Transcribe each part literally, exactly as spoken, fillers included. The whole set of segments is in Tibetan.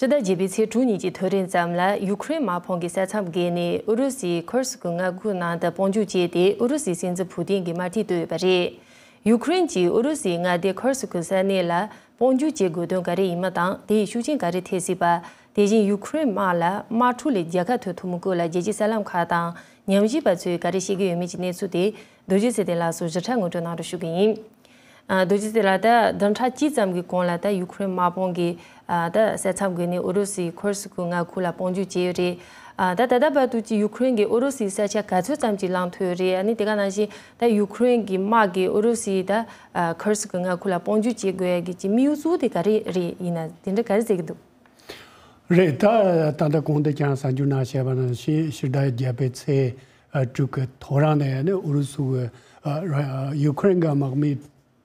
སྤྱི་ཟླ་བརྒྱད་པའི་ཚེས་དྲུག་ཉིན་གྱི་ཐོ་རེངས་ཙམ་ལ་ཡུ་ཁུ་རེན་དམག་དཔུང་གིས་ས་མཚམས་བརྒལ་ནས་ཨུ་རུ་སུའི་ཁུར་སི་ཀི་མངའ་ཁུལ་ནང་དུ་དཔུང་འཇུག་བྱས་ཏེ། ཨུ་རུ་སུའི་སྲིད་འཛིན་ཕུ་ཏིན་གྱི་དམར་ཐིག་བཏོད་ཡོད་པ་རེད། ཡུ་ཁུ་རེན་གྱིས་ཨུ་རུ་སུའི་མངའ་སྡེ་ཁུར་སི་ཀི་ས་གནས་ལ་དཔུང་འཇུག་བྱེད་དགོས་དོན་ག་རེ་ཡིན་མིན་དང་། དེའི་ཤུགས་རྐྱེན་ག་རེ་ཐེབས་སྲིད་པ། དེ་བཞིན་ཡུ་ཁུ་རེན་དམག་ལ་དམག་འཁྲུག་ལས་རྒྱལ་ཁ་ཐོབ་ཐུབ་མིན་སྐོར་ལ་རྒྱལ་སྤྱིའི་གསར་ལམ་ཁག་དང་ཉམས་ཞིབ་པ་ཚོས་ག་རེ་བཤད་ཀྱི་ཡོད་མེད་ཀྱི་གནས་ཚུལ་དེ། རྡོ་རྗེ་ཚེ་བརྟན་ལགས་སུ་ཞིབ་ཕྲ་ངོ་སྤྲོད་གནང་རོགས་ཞུ་གི་ཡིན། ཨ། རྡོ་རྗེ་ཚེ་ལགས། ད་བདུན་ཕྲག་གཅིག་ཙམ་གྱི་གོང་ལ་ད་ཡུ་ཁུ་རེན་དམག་དཔུང་གིས། ཨ། ད་ས་མཚམས་བརྒལ་ནས་ཨུ་རུ་སུའི་ཁུར་སི་ཀི་མངའ་ཁུལ་ལ་དཔུང་འཇུག་བྱས་ཡོད་རེད། ཨ། ད་ད་ལྟ་བར་དུ་ཅིག་ཡུ་ཁུ་རེན་གྱིས་ཨུ་རུ་སུའི་ས་ཆ་ག་ཚོད་ཙམ་ཅིག་བླངས་ཐུབ་ཡོད་རེད། ཨ་ནི་དེ་ག་ནང་བཞིན་ད་ཡུ་ཁུ་རེན་གྱི་དམག་གིས་ཨུ་རུ་སུའི་ད་ཨ་ཁུར་སི་ཀི་མངའ་ཁུལ་ལ་དཔུང་འཇུག་བྱེད་དགོས་ཡ་གི་ཅིག་དམིགས་ཡུལ་གཙོ་བོ་དེ་ག་རེ་རེད། ཡིན་ན་དེ་འདྲ་ག་རེ་ཟེར་གྱི་འདུག་རེད། ད་ད་ལྟ་གོང་དུ་ཀྱང་གསར་འགྱུར་ནང་བཤད་པ་ནང་བཞིན། ཕྱི་ཟླ་བརྒྱད་པའི་ཚེས་ཨ་དྲུག་གི་ཐོ་རངས་ནས་ནི་ཨུ་རུ་སུ་གི་ཨ་ཡུ་ཁུ་རེན་གྱི་དམག་མི་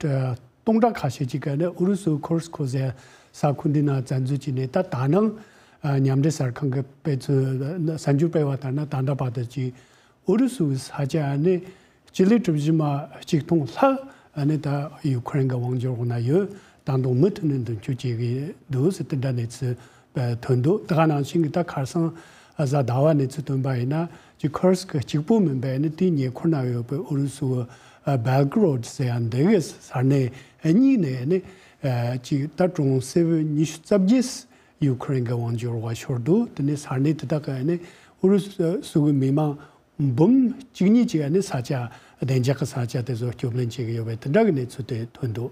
ཨ་སྟོང་ཕྲག་ཁ་ཤས་ཅིག་གིས་ནི་ཨུ་རུ་སུ་ཁུར་སི་ཀི་ཟེར་ས་ཁུལ་འདི་ནང་བཙན་འཛུལ་བྱས་ནས། ད་ད་ནངས་ཨ་མཉམ་འབྲེལ་གསར་ཁང་གི་དཔེ་མཚོན་གསར་འགྱུར་སྤེལ་བ་ལྟར་ན། ད་ལྟ་བར་དུ་ཅིག་ཨུ་རུ་སུའི་ས་ཆ་ནི་སྤྱི་ལེ་གྲུ་བཞི་མ་གཅིག་སྟོང་ལྷག་ཨ་ནི་ད་ཡུ་ཁུ་རེན་གྱི་དབང་སྒྱུར་འོག་ན་ཡོད། ད་དུང་མུ་མཐུད་ནས་མདུན་སྐྱོད་བྱེད་ཀྱི་འདུག་ཟེར། དེ་འདྲ་གནས་ཚུལ་ཐོན་འདུག་དེ་ག་ནང་བཞིན་གྱི་ད་ཁ་སང་གཟའ་ཟླ་བ་གནས་ཚུལ་ཐོན་པ་ཡིན་ན། ཅིག་ཁུར་སི་ཀི་གཅིག་པོ་མིན་པའི་ནི་དེའི་ཉེ་འཁོར་ན་ཡོད་པའི་ཨུ་རུ་སུ་བྷེལ་གོ་རོད་ཟེར་ཡ་འདི་གི་ས་གནས་གཉིས་ནས་ནི་ཅིག་ད་ཀྲུང་སེ་ཉི་ཤུ་རྩ་བརྒྱད་ཡུ་ཁུ་རེན་གྱི་དབང་སྒྱུར་འོག་ཤོར་འདུག་དེ་ནས་ས་གནས་དེ་དག་གི་ནི་ཨུ་རུ་སུ་གི་མི་མང་འབུམ་གཅིག་གཉིས་ཅིག་ནི་ས་ཆ་བདེ་འཇགས་ཀྱི་ས་ཆ་དེ་ཚོ་སྐྱོབ་ལེན་བྱེད་ཀྱི་ཡོད་པའི་དེ་འདྲ་གི་གནས་ཚུལ་དེ་ཐོན་འདུག་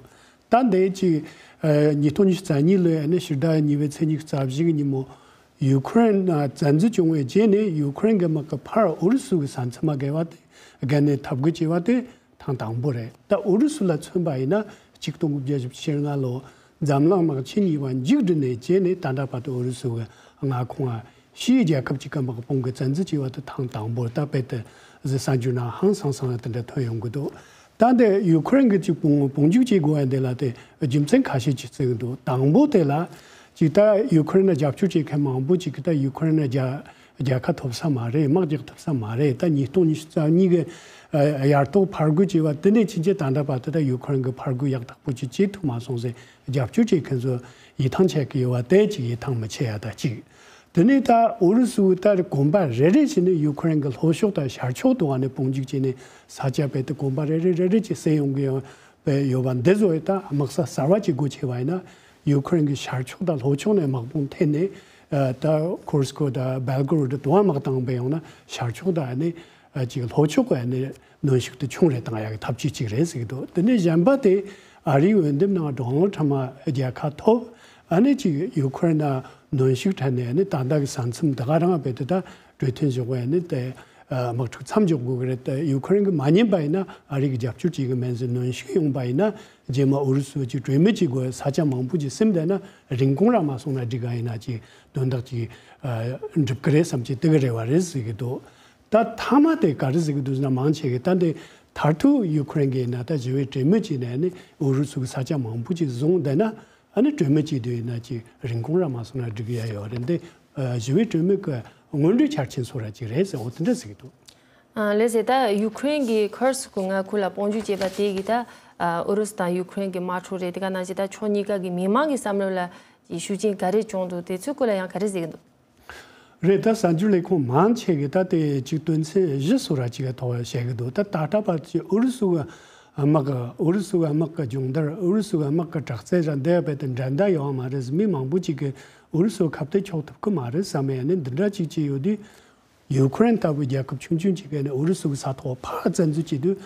ད་འདི་ཅིག་ཨ་ཉིས་སྟོང་ཉི་ཤུ་རྩ་གཉིས་ལོའི་ནི་ཕྱི་ཟླ་གཉིས་པའི་ཚེས་ཉི་ཤུ་རྩ་བཞི་གི་ཉིན་མོ་ཡུ་ཁུ་རེན་ཨ་བཙན་འཛུལ་བྱུང་བའི་རྗེས་ནས། ཡུ་ཁུ་རེན་གྱི་དམག་གིས་ཕར་ཨུ་རུ་སུ་གི་ས་མཚམས་མ་བརྒལ་བ་དེ། བརྒལ་ནས་འཐབ་རྒོལ་བྱས་པ་དེ་ཐེངས་དང་པོ་རེད། ད་ཨུ་རུ་སུ་ལ་མཚོན་པ་ཡིན་ན། གཅིག་སྟོང་དགུ་བརྒྱ་བཞི་བཅུ་ཞེ་ལྔ་ལོ་འཛམ་གླིང་དམག་ཆེན་གཉིས་པ་མཇུག་བསྒྲིལ་ནས་རྗེས་ནས་ད་ལྟ་བར་དུ་ཨུ་རུ་སུ་གི་མངའ་ཁོངས་ཨ་ཕྱིའི་རྒྱལ་ཁབ་ཅིག་གི་དམག་དཔུང་གིས་བཙན་འཛུལ་བྱས་པ་དེ་ཐེངས་དང་པོ། ད་དཔེ་དེ་གཟིགས་གསར་འགྱུར་ནང་ཧང་སང་སང་དེ་འདྲ་ཐོན་ཡོང་གི་འདུག་ད་འདི་ཡུ་ཁུ་རེན་གྱིས་ཅིག་དཔུང་དཔུང་འཇུག་བྱེད་དགོས་པ་འདི་ལ་དེ་རྒྱུ་མཚན་ཁ་ཤས་ཅིག་བརྩི་གི་འདུག་དང་པོ་དེ་ལ་ཅིག་ད་ཡུ་ཁུ་རེན་ལ་རྒྱབ་སྐྱོར་བྱེད་མཁན་མང་པོ་ཅིག་གིས་ད་ཡུ་ཁུ་རེན་ལ་རྒྱ་རྒྱལ་ཁ་ཐོབ་ས་མ་རེད། དམག་རྒྱག་ཐུབ་ས་མ་རེད། ད་ཉིས་སྟོང་ཉི་ཤུ་རྩ་གཉིས་གི་ཨ་ཡར་ཐོག་ཕར་རྒོལ་བྱས་པ་དེ་ནས་ཕྱིན་ཆད་ད་ལྟ་བར་དུ་ད་ཡུ་ཁུ་རེན་གྱིས་ཕར་རྒོལ་ཡག་ཐག་པོ་ཅིག་བྱེད་ཐུབ་མ་སོང་ཟེར། རྒྱབ་སྐྱོར་བྱེད་མཁན་ཚོ་ཡིད་ཐང་ཆད་ཀྱི་ཡོད་པ་དེ་ཅིག་ཡིད་ཐང་མི་ཆད་ཡ་ད་གཅིག་དེ་ནས་ད་ཨུ་རུ་སུ་ད་གོམ་པ་རེ་རེ་བྱས་ནས་ཡུ་ཁུ་རེན་གྱི་ལྷོ་ཕྱོགས་དང་ཤར་ཕྱོགས་དུ་བ་ནས་དཔུང་འཇུག་བྱས་ནས་ས་ཆ་རྦད་དེ་གོམ་པ་རེ་རེ་རེ་རེ་ཅིག་བསལ་ཡོང་གི་ཡོད་པའི་ཡོད་པ་འདི་བཟོ་ཡི་ད་དམག་ས་གསར་བ་ཅིག་སྒོ་ཕྱེ་བ་ཡིན་ན། ཡུ་ཁུ་རེན་གྱི་ཤར་ཕྱོགས་དང་ལྷོ་ཕྱོགས་ནས་དམག་དཔུང་འཐེན་ནས་ཨ་ད་ཁུར་སི་ཀི་དང་བྷེལ་གོ་རོད་དུ་དུ་བ་དམག་བཏང་བས་ཡོང་ན། ཤར་ཕྱོགས་དང་ནི་ཨ་ཅིག་ལྷོ་ཕྱོགས་ཀྱི་ནི་གནོན་ཤུགས་དེ་ཆུང་རུ་བཏང་ཡག་གི་ཐབས་ཇུས་ཅིག་རེད་ཟེར་གྱི་འདུག་དེ་ནས་གཞན་པ་དེ་ཨ་རིའི་འོས་འདེམས་ནང་ཌོ་ནལ་ཁྲམ་རྒྱལ་ཁ་ཐོབ། ཨ་ནི་ཅིག་ཡུ་ཁུ་རེན་ལ་གནོན་ཤུགས་འཕྲད་ནས་ནི་ད་ལྟ་གི་ས་མཚམས་དེ་ག་རང་རྦད་དེ་ད་གྲོས་མཐུན་བཞག་པ་ཡིན་ན་དེ་ཨ་དམག་འཁྲུག་མཚམས་འཇོག་དགོས་ཀྱི་རེད། དེ་ཡུ་ཁུ་རེན་གྱིས་མ་ཉན་པ་ཡིན་ན་ཨ་རི་གིས་རྒྱབ་སྐྱོར་བྱེད་ཀྱི་མིན་ཟེར་གནོན་ཤུགས་ཡོང་པ་ཡིན་ན། རྗེས་མ་ཨུ་རུ་སུ་ཅིག་གྲོས་མོལ་བྱེད་དགོས། ས་ཆ་མང་པོ་ཅིག་སིམ་བསྡད་ན་རིན་གོང་རག་མ་སོང་ན་འགྲིག་ག་ཡིན་ན་ཅིག་དོན་དག་ཅིག་ཨ་འགྲུབ་ཀྱི་རེད་བསམ་གྱི་དེ་ག་རེ་བ་རེད་ཟེར་གྱི་འདུག་ད་མཐའ་མ་དེ་ག་རེ་ཟེར་གྱི་འདུག་ཟེར་ན། མང་ཆེ་གིས་ད་འདི་མཐར་ཐུག་ཡུ་ཁུ་རེན་གྱིས་ཡིན་ན་ད་ཞི་བའི་གྲོས་མོལ་བྱས་ནས་ནི་ཨུ་རུ་སུ་གི་ས་ཆ་མང་པོ་ཅིག་བཟུང་བསྡད་ན། ཨ་ནི་གྲོས་མོལ་བྱེད་དུས་ཡིན་ན་ཅིག་རིན་གོང་རག་མ་སོང་ན་འགྲིག་གི་ཡ་ཡོད་རེད། འདི་ཨ་ཞི་བའི་གྲོས་མོལ་གྱི་སྔོན་འགྲོའི་ཆ་རྐྱེན་བཟོ་འདྲ་ཅིག་རེད་ཟེར། འོ་དེ་འདྲ་ཟེར་གྱི་འདུག་ཨ་ལགས་སེ། ད་ཡུ་ཁུ་རེན་གྱིས་ཁུར་སི་ཀི་མངའ་ཁུལ་ལ་དཔུང་འཇུག་བྱས་པ་དེ་གིས་ད་ཨ་ཨུ་རུ་སུ་དང་ཡུ་ཁུ་རེན་གྱི་དམག་འཁྲུག་རེད། དེ་ག་ནང་བཞིན་ད་ཕྱོགས་གཉིས་ཀ་གི་མི་མང་གི་བསམ་བློ་ལ་ཅིག་ཤུགས་རྐྱེན་ག་རེ་བྱུང་འདུག་དེ་ཚོའི་སྐོར་ལ་ཡང་ག་རེ་ཟེར་གྱི་འདུག་རེད། ད་གསར་འགྱུར་ལས་ཁུངས་མང་ཆེ་གིས་ད་དེ་ཅིག་དོན་ཚན་བཞི་བཟོ་འདྲ་ཅིག་གི་ཐོག་བཤད་ཀྱི་འདུག་ད་ད་ལྟ་བར་དུ་ཨུ་རུ་སུ་གི་དམག་གི་ཨུ་རུ་སུ་གི་དམག་གི་སྦྱོང་བརྡར། ཨུ་རུ་སུ་གི་དམག་གི་དྲག་རྩལ་ར་འདི་རྦད་དེ་འགྲན་ཟླ་ཡོད་མ་རེད་ཟེར། མི་མང་པོ་ཅིག་གིས་ཨུ་རུ་སུ་ཁ་གཏད་གཅོག་ཐུབ་ཀྱི་མ་རེད་བསམ་ཡ་ནི་འདི་འདྲ་ཅིག་བྱས་ཡོད་དུས། ཡུ་ཁུ་རེན་ལྟ་བུའི་རྒྱལ་ཁབ་ཆུང་ཆུང་ཅིག་གིས་ནི་ཨུ་རུ་སུ་གི་ས་ཐོག་ཕར་བཙན་འཛུལ་བྱེད་དུས།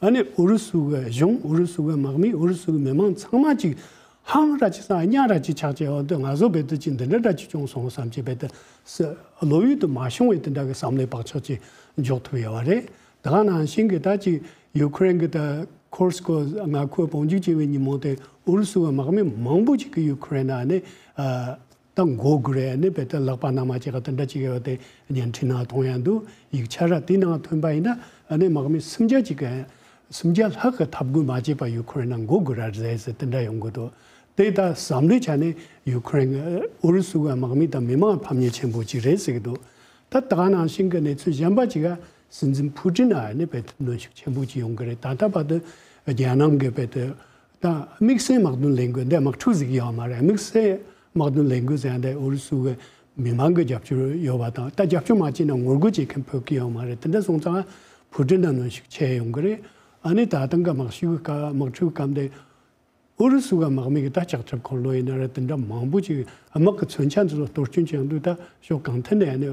ཨ་ནི་ཨུ་རུ་སུ་གི་གཞུང་། ཨུ་རུ་སུ་གི་དམག་མི། ཨུ་རུ་སུ་གི་མི་མང་ཚང་མ་ཅིག་ཧང་ར་ཅིག་སང་གཉའ་ར་ཅིག་ཆགས་བྱས། འོ་དེ་ང་ཚོ་རྦད་དེ་ཅིག་འདི་འདྲ་འདྲ་ཅིག་བྱུང་སོང་བསམ་བྱས་རྦད་དེ་ས་བློ་ཡུལ་དུ་མ་ཤོང་བའི་དེ་འདྲ་གི་བསམ་བློའི་བག་ཆགས་ཅིག་འཇོག་ཐུབ་ཡོད་པ་རེད། དེ་ག་ནང་བཞིན་གྱི་ད་ཅིག་ཡུ་ཁུ་རེན་གྱི་ད་ཁུར་སི་ཀི་མངའ་ཁུལ་དཔུང་འཇུག་བྱས་པའི་ཉིན་མོ་དེ་ཨུ་རུ་སུ་གི་དམག་མི་མང་པོ་ཅིག་གིས་ཡུ་ཁུ་རེན་ནང་ནས་ཨ། ད་མགོ་སྒུར་རེ་ནི་རྦད་དེ་ལག་པ་ན་མ་བྱེད་ག་དེ་འདྲ་ཅིག་ཡོད་དེ་བརྙན་འཕྲིན་ནང་མཐོང་ཡ་འདུག་ཡིག་ཆ་ར་དེའི་ནང་ཐོན་པ་ཡིན་ན། ཨ་ནི་དམག་མི་སུམ་བརྒྱ་ཅིག་གི་སུམ་བརྒྱ་ལྷག་གི་འཐབ་རྒོལ་མ་བྱས་པར་ཡུ་ཁུ་རེན་ནང་མགོ་སྒུར་ར་རེད་ཟེར་དེ་འདྲ་ཡོང་གི་འདུག་དེ་ད་བསམ་བློའི་ཆ་ནས་ཡུ་ཁུ་རེན་ཨུ་རུ་སུ་གི་དམག་མི་དང་མི་མང་ཕམ་ཉེས་ཆེན་པོ་ཅིག་རེད་ཟེར་གི་འདུག་ད་ད་ག་ནང་བཞིན་གི་གནས་ཚུལ་གཞན་པ་ཅིག་ག་སྲིད་འཛིན་ཕུ་ཀྲིན་ཨ་ནི་རྦད་དེ་གནོན་ཤུགས་ཆེན་པོ་ཅིག་ཡོང་གི་རེད། ད་ལྟ་བར་དུ་རྒྱ་ནག་གི་རྦད་དེ། ད་དམིགས་བསལ་དམག་དོན་ལས་འགུལ་འདི་དམག་འཁྲུག་ཟིག་ཡོད་མ་རེད། དམིགས་བསལ་ དམག་དོན་ལས་འགུལ་ཟེར་ཡ་འདི་ཨུ་རུ་སུ་གི་མི་མང་གི་རྒྱབ་སྐྱོར་ཡོད་པ་དང་། ད་རྒྱབ་སྐྱོར་མ་བྱས་ན་ངོ་རྒོལ་བྱེད་མཁན་ཕོད་ཀྱི་ཡོད་མ་རེད། དེ་འདྲ་སོང་ཙང་ཕུའུ་ཀྲིན་དང་གནོན་ཤུགས་ཆེ་ཡོང་གི་རེད། ཨ་ནི་ད་ཐེངས་ཀ་དམག་ཤུགས་ཀ་དམག་འཁྲུག་སྐབས་འདི་ཨུ་རུ་སུ་ག་དམག་མི་གི་ད་ལྕགས་ཁྲབ་འཁོར་ལོ་ཡིན་ན་རེད། དེ་འདྲ་མང་པོ་ཅིག་དམག་གི་མཚོན་ཆ་འདི་ཚོ་གཏོར་སྐྱོན་བྱུང་དུས། ད་ཕྱོགས་གང་ཐད་ནས་ཨ་ནི་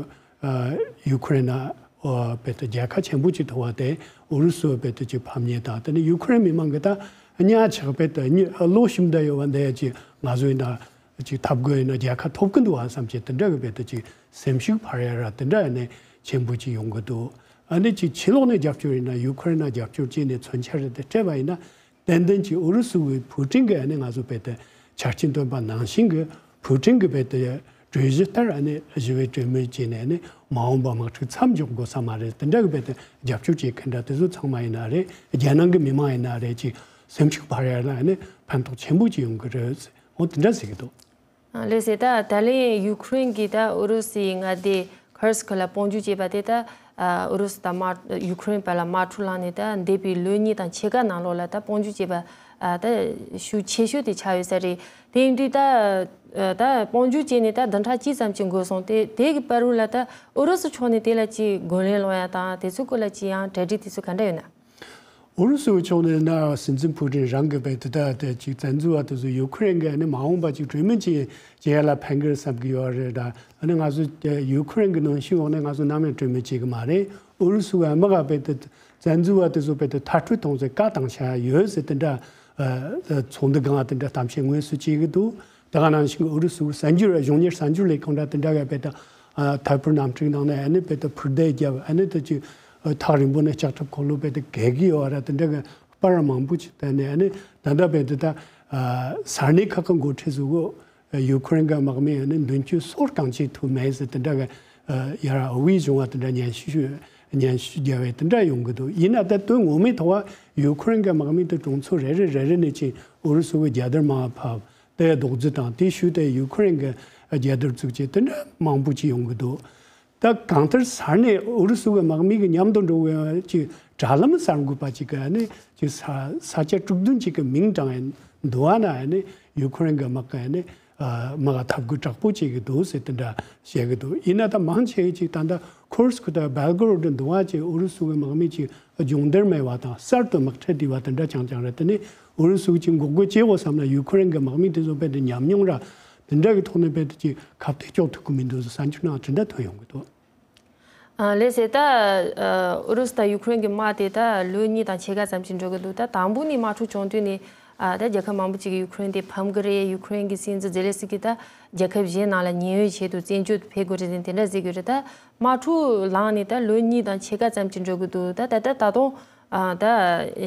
ཨ་ཡུ་ཁུ་རེན་ན་ཨ་བེད་དུ་རྒྱལ་ཁ་ཆེན་པོ་ཅིག་ཐོབ་པ་དེ་ཨུ་རུ་སུ་བེད་དུ་ཅིག་ཕམ་ཉེས་དང་། དེ་ནི་ཡུ་ཁུ་རེན་མི་མང་གི་ད་ཉག་ཆག་བེད་དུ་ཉི་ལོ་གཞོན་དུ་ཡོད་པ་འདི་ཅིག་ང་ཚོ་ཡིན་ན་ཅིག་འཐབ་དགོས་ཡིན་ན་རྒྱལ་ཁ་ཐོབ་ཀྱི་འདུག་བ་བསམ་བྱས། དེ་འདྲ་གི་བེད་དུ་ཅིག་སེམས་ཤུགས་འཕར་ཡ་ར་དེ་འདྲ་ཡ་ནས་ཆེན་པོ་ཅིག་ཡོང་གི་འདུག་ཨ་ནི་ཅིག་ཕྱི་ལོགས་ནས་རྒྱབ་སྐྱོར་ཡིན་ན། ཡུ་ཁུ་རེན་ན་རྒྱབ་སྐྱོར་བྱས་ནས་མཚོན་ཆ་རེ་དེ་སྤྲད་པ་ཡིན་ན། ཏན་ཏན་གྱིས་ཨུ་རུ་སུ་གི་ཕུའུ་ཀྲིན་གྱིས་ཨ་ནི་ང་ཚོ་བེད་དུ་ཆ་རྐྱེན་བཏོན་པ་ནང་བཞིན་གྱི་ཕུའུ་ཀྲིན་གྱི་བེད་དུ་གྲོས་གཞི་ལྟར་ཨ་ནི་ཞི་བའི་གྲོས་མོལ་བྱས་ནས། ཨ་ནི་མ་འོངས་པ་དམག་འཁྲུག་མཚམས་འཇོག་དགོས་ས་མ་རེད། དེ་འདྲ་གི་བེད་དུ་རྒྱབ་སྐྱོར་བྱེད་མཁན་འདྲ་དེ་ཚོ་ཚང་མ་ཡིན་ན་རེད། རྒྱལ་ནང་གི་མི་མང་ཡིན་ན་རེད། ཅིག་སེམས་ཤུགས་འཕར་ཡ་ལ་ཨ་ནི་ཕན་ཐོགས་ཆེན་པོ་ཅིག་ཡོང་གི་རེད། འོ་དེ་འདྲ་ཟེར་གི་འདུག་ལགས་སེ། ད་ད་ལན་ཡུ་ཁུ་རེན་གྱིས་ད་ཨུ་རུ་སུའི་མངའ་སྡེ་ཁུར་སི་ཁི་ལ་དཔུང་འཇུག་བྱས་པ་དེ། ད་ཨུ་རུ་སུ་དང་དམག་ཡུ་ཁུ་རེན་བར་ལ་དམག་འཁྲུག་ལངས་ནས་ད་འདས་པའི་ལོ་གཉིས་དང་ཕྱེད་ཀ་ནང་ལོགས་ལ་ད་དཔུང་འཇུག་བྱས་པ་ད་ཤུགས་ཆེ་ཤོས་དེ་ཆགས་ཡོད་ས་རེད། དེ་ཡིན་དུས་ད་ད་དཔུང་འཇུག་བྱས་ནས་ད་བདུན་ཕྲག་གཅིག་ཙམ་ཅིག་འགོར་སོང་། དེ་དེ་གི་བར་དུ་ལ་ད་ཨུ་རུ་སུ་ཕྱོགས་ནས་དེ་ལ་ཅིག་རྒོལ་ལན་སློང་ཡ་དང་དེ་ཚོ་སྐོར་ལ་ཅིག་ཡང་གྲ་སྒྲིག་དེ་ཚོ་ག་འདྲ་ཡོད་ན། ཨུ་རུ་སུའི་ཕྱོགས་ནས་ན་སྲིད་འཛིན་ཕུའུ་ཀྲིན་རང་གི་བེད་དུ་ད་དེ་ཅིག་བཙན་འཛུལ་བ་དེ་ཚོ་ཡུ་ཁུ་རེན་གྱི་ཨ་ནི་མ་འོངས་པ་ཅིག་གྲོས་མོལ་ཅིག་བྱེད་ཡ་ལ་ཕན་གི་རེད་བསམ་གི་ཡོད་རེད། ད་ཨ་ནི་ང་ཚོ་ཡུ་ཁུ་རེན་གྱི་གནོན་ཤུགས་འོག་ནས་ང་ཚོ་ནམ་ཡང་གྲོས་མོལ་བྱེད་གི་མ་རེད། ཨུ་རུ་སུ་གི་དམག་ག་བེད་དུ་བཙན་འཛུལ་བ་དེ་ཚོ་བེད་དུ་མཐར་སྐྲོད་གཏོང་ཚེ་བཀའ་བཏང་བྱ་ཡོད་ཟེར། དེ་འདྲ་ཚོགས་འདུ་སྒང་དེ་འདྲ་གཏམ་བཤད་དངོས་སུ་བྱེད་གི་འདུག་དེ་ག་ནང་བཞིན་ཨུ་རུ་སུ་གསར་འགྱུར་གཞུང་གཉེར་གསར་འགྱུར་ལས་ཁང་འདྲ་དེ་འདྲ་ག་བེད་དུ་ཐད་འཕུར་གནམ་གྲུའི་ནང་ནས་ཨ་ནི་བེད་དུ་འཕུར་མདེལ་བརྒྱབ། ཨ་ནི་དེ་ཅིག་ཐག་རིང་པོ་ནས་ལྕགས་ཁྲབ་འཁོར་ལོ་བེད་དུ་གས་གི་ཡོད་ར། དེ་འདྲ་གི་པར་མང་པོ་ཅིག་བཏོན་ནས། ཨ་ནི་ད་ལྟ་བེད་དུ་ད་ས་གནས་ཁག་གི་འགོ་ཁྲིད་ཚོ་གི་ཡུ་ཁུ་རེན་གི་དམག་མི་ཨ་ནི་མདུན་སྐྱོད་སོར་གང་བྱེད་ཐུབ་མེད་ཟེར། དེ་འདྲ་གི་ཡར་དབུས་གཞུང་བ་དེ་འདྲ་སྙན་ཞུ་སྙན་ཞུ་རྒྱབ་པའི་དེ་འདྲ་ཡོང་གི་འདུག་ཡིན་ན་ད་དོན་ངོ་མའི་ཐོག་བ་ཡུ་ཁུ་རེན་གི་དམག་མི་དེ་གྲོང་ཚོ་རེ་རེ་རེ་རེ་ནས་ཅིག་ཨུ་རུ་སུ་གི་རྒྱལ་དར་མར་ཕབ། དེ་རྡོག་རྫིས་དང་དེའི་ཤུལ་དེ་ཡུ་ཁུ་རེན་གྱི་རྒྱལ་དར་བཙུགས་བྱས་དེ་འདྲ་མང་པོ་ཅིག་ཡོང་གི་འདུག་ད་གང་ལྟར་ས་གནས་ཨུ་རུ་སུ་གི་དམག་མི་གི་མཉམ་དུ་འགྲོ་བའི་ཅིག་དྲ་ལམ་གསར་འགོད་པ་ཅིག་གིས་ནི་ཅིག་ས་ས་ཆ་དྲུག་བདུན་ཅིག་གི་མིང་དྲངས་ཡ་འདུག་བ་ན། ནི་ཡུ་ཁུ་རེན་གྱི་དམག་གིས་ནི་དམག་འཐབ་དགོས་དྲག་པོ་བྱེད་ཀྱི་འདུག་ཟེར་དེ་འདྲ་བཤད་ཀྱི་འདུག་ཡིན་ན་ད་མང་ཆེ་བས་ཅིག་ད་ལྟ་ཁུར་སི་ཁི་དང་བེལ་གོ་རོད་འདུག་བ་ཅིག་ཨུ་རུ་སུ་གི་དམག་མི་ཅིག་སྦྱོང་བརྡར་མེད་པ་དང་གསར་དུ་དམག་ཁྲིད་བསྡུས་པ་དེ་འདྲ་རྐྱང་རྐྱང་རེད། དེ་ནི་ཨུ་རུ་སུ་གིས་འགོག་རྒོལ་བྱེད་དགོས་བསམ་ན་ཡུ་ཁུ་རེན་གྱི་དམག་མི་དེ་ཚོ་རྦད་དེ་ཉམས་མྱོང་ར་དེ་འདྲ་གི་ཐོག་ནས་རྦད་དེ་ཅིག་ཁ་གཏད་གཅོག་ཐུབ་ཀྱི་མི་འདུག་ཟེར་གསར་འགྱུར་ནང་དེ་འདྲ་ཐོན་ཡོང་གི་འདུག་ཨ་ལགས་སེ། ད་ཨ་ཨུ་རུ་སུ་དང་ཡུ་ཁུ་རེན་གྱི་དམག་དེ་ད་ལོ་གཉིས་དང་ཕྱེད་ཀ་ཙམ་ཅིག་འགྲོ་གི་འདུག་ད་དང་པོ་ནས་དམག་འཁྲུག་བྱུང་དུས་ནས་ཨ་ད་རྒྱལ་ཁབ་མང་པོ་ཅིག་གིས་ཡུ་ཁུ་རེན་དེ་ཕམ་གི་རེད། ཡུ་ཁུ་རེན་གྱི་སྲིད་འཛིན་ཛེ་ལེན་སི་ཀི་ད་རྒྱལ་ཁབ་གཞན་ནང་ལ་ཉེན་གཡོལ་ཆེད་དུ་བཙན་བྱོལ་དུ་ཕེབས་དགོས་རེད་ཟེར་དེ་འདྲ་ཟེར་གི་རེད། ད་དམག་འཁྲུག་ལངས་ནས་ད་ལོ་གཉིས་དང་ཕྱེད་ཀ་ཙམ་ཅིག་འགྲོ་གི་འདུག་ད་ད་ད་ད་དུང་ཨ་ད་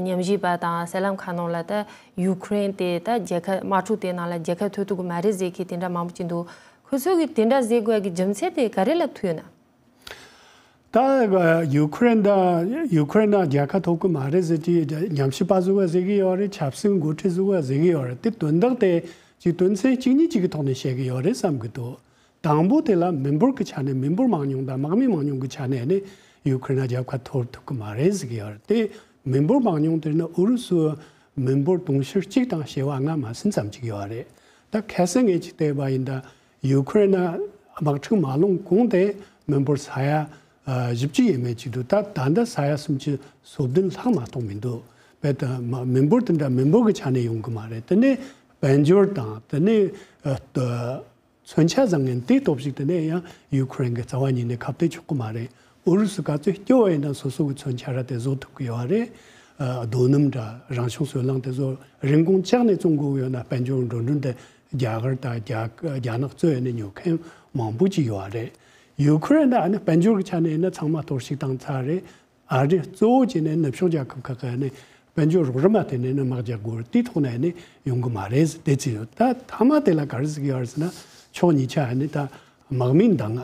ཉམས་ཞིབ་པ་དང་གསར་ལམ་ཁག་ནང་ལ་ད་ཡུ་ཁུ་རེན་དེ་ད་རྒྱལ་ཁབ་དམག་འཁྲུག་དེ་ནང་ལ་རྒྱལ་ཁ་ཐོབ་ཐུབ་ཀྱི་མ་རེད་ཟེར་མཁན་དེ་འདྲ་མང་པོ་ཅིག་འདུག་ཁོ་ཚོ་གིས་དེ་འདྲ་ཟེར་དགོས་ཀྱི་རྒྱུ་མཚན་དེ་ག་རེ་ལ་ཐུག་ཡོད་ན། ད་ཡུ་ཁུ་རེན་དང་ཡུ་ཁུ་རེན་ནང་རྒྱལ་ཁ་ཐོབ་ཀྱི་མ་རེད་ཟེར་གྱི་ཉམས་ཞིབ་པ་ཚོ་གིས་ཟེར་གྱི་ཡོད་རེད། ཆབ་སྲིད་འགོ་ཁྲིད་ཚོ་གིས་ཟེར་གྱི་ཡོད་རེད། དེ་དོན་དག་དེ་ཅིག་དོན་ཚན་གཅིག་གཉིས་གཅིག་གི་ཐོག་ནས་བཤད་ཀྱི་ཡོད་རེད་བསམ་གྱི་འདུག་དང་པོ་དེ་ལ་མི་འབོར་གྱི་ཆ་ནས། མི་འབོར་མང་ཉུང་དང་དམག་མི་མང་ཉུང་གི་ཆ་ནས་ནི་ཡུ་ཁུ་རེན་ལ་རྒྱལ་ཁ་ཐོབ་ཐུབ་ཀྱི་མ་རེད་ཟེར་གྱི་ཡོད་རེད། དེ་མི་འབོར་མང་ཉུང་དེ་ནི་ཨུ་རུ་སུ་མི་འབོར་དུང་ཕྱུར་གཅིག་དང་བྱེ་བ་ལྔ་མ་ཟིན་ཙམ་ཅིག་ཡོད་རེད། ད་གལ་སྲིད་ངས་ཅིག་བལྟས་པ་ཡིན་ད། ཡུ་ཁུ་རེན་ན་དམག་འཁྲུག་མ་ལངས་གོང་དེ་མི་འབོར་ས་ཡ་ཨ་བཞི་བཅུ་ཡས་མས་ཅིག་འདུག་ད་ད་ལྟ་ས་ཡ་སུམ་ཅུ་སོ་བདུན་ལྷག་མ་གཏོགས་མི་འདུག་རྦད་དེ་མ་མི་འབོར་དེ་འདྲ་མི་འབོར་གྱི་ཆ་ནས་ཡོང་གི་མ་རེད། དེ་ནས་དཔལ་འབྱོར་དང་། དེ་ནས་ཨ་ལྟོ་མཚོན་ཆ་བཟང་ངན་དེ་སྟོབས་ཤུགས་དེ་ནས་ཡང་ཡུ་ཁུ་རེན་གྱིས་རྩ་བ་ཉིད་ནས་ཁ་གཏད་གཅོག་གི་མ་རེད། ཨུ་རུ་སུ་ག་ཚོད་སྐྱོ་བ་ཡིན་ན་སོ་སོ་གི་མཚོན་ཆ་ར་དེ་བཟོ་ཐུབ་ཀྱི་ཡོད་རེད། ཨ་རྡོ་སྣུམ་འདྲ་རང་བྱུང་སོལ་རླངས་དེ་ཚོ་རིན་གོང་བཅག་ནས་བཙོང་དགོས་ཀྱི་ཡོད་ན། དཔལ་འབྱོར་འགྲོ་གྲོན་དེ་རྒྱ་གར་དང་རྒྱ་རྒྱ་ནག་གཙོས་ནས་ཉོ་མཁན་མང་པོ་ཅིག་ཡོད་རེད། ཡུ་ཁུ་རེན་ནི་ཨ་ནི་དཔལ་འབྱོར་གྱི་ཆ་ནས་ཡིན་ན་ཚང་མ་གཏོར་བཤིག་བཏང་ཚར་རེད། ཨ་རི་གཙོ་བོ་བྱས་ནས་ནུབ་ཕྱོགས་རྒྱལ་ཁབ་ཁག་གིས་ནི་དཔལ་འབྱོར་རོགས་རམ་མ་བཏོན་ནས་ནི་དམག་རྒྱག་དགོས་རེད། དེའི་ཐོག་ནས་ནི་ཡོང་གི་མ་རེད་ཟེར་དེ་བརྩིས་ཡོད། ད་མཐའ་མ་དེ་ལ་ག་རེ་ཟེར་གྱི་ཡོད་རེད་ཟེར་ན། ཕྱོགས་གཉིས་ཆ་ནི་ད་དམག་མི་འདང་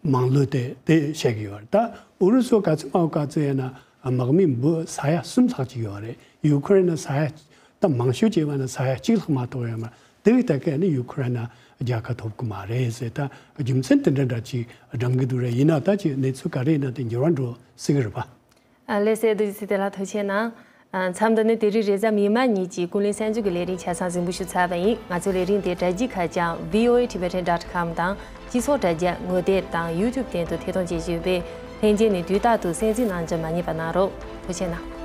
མང་ལོས་དེ་དེ་བཤད་ཀྱི་ཡོད་རེད། ད་ཨུ་རུ་སུ་ག་ཚོད་དམག་ག་ཚོད་ཡིན་ན་དམག་མི་འབུམ་ས་ཡ་གསུམ་ལྷག་ཅིག་ཡོད་རེད། ཡུ་ཁུ་རེན་ནི་ས་ཡ་ད་མང་ཤོས་བྱས་པ་ན་ས་ཡ་གཅིག་ལྷག་མ་གཏོགས་ཡོད་མ་རེད། དེ་བས་ད་ག་ནི་ཡུ་ཁུ་རེན་ན་རྒྱལ་ཁ་ཐོབ་ཀྱི་མ་རེད་ཟེར། ད་རྒྱུ་མཚན་དེ་འདྲ་འདྲ་ཅིག་བགྲང་གི་འདུག་རེད། ཡིན་ན་ད་ཅིག་གནས་ཚུལ་ག་རེ་ཡིན་ན་དེ་འགྱུར་བ་འགྲོ་སྲིད་ཀྱི་རེད་པ། ཨ་ལགས་སེ། བདུད་རྩི་དེ་ལ་ཐུགས་རྗེ་གནང་། མཚམས་འདི་ནི་དེ་རིང་རེས་གཟའ་མིག་དམར་ཉིན་གྱི་ཀུན་གླེང་གསར་འགྱུར་གྱི་ལས་རིམ་ཆ་ཚང་གཟིགས་འབུལ་ཞུ་ཚར་བ་ཡིན། ང་ཚོའི་ལས་རིམ་དེ་དྲ་རྒྱའི་ཁ་བྱང་V O A Tibetan dot com དང་སྤྱི་ཚོགས་དྲ་རྒྱ་ངོ་དེབ་དང་YouTube སྟེང་དུ་ཐད་གཏོང་བྱེད་བཞིན་ཡོད་པས། ལྷན་རྒྱས་ནས་དུས་རྟག་ཏུ་གསན་གཟིགས་གནང་རྒྱུ་མ་བསྙེལ་བ་གནང་རོགས། ཐུགས་རྗེ་གནང་།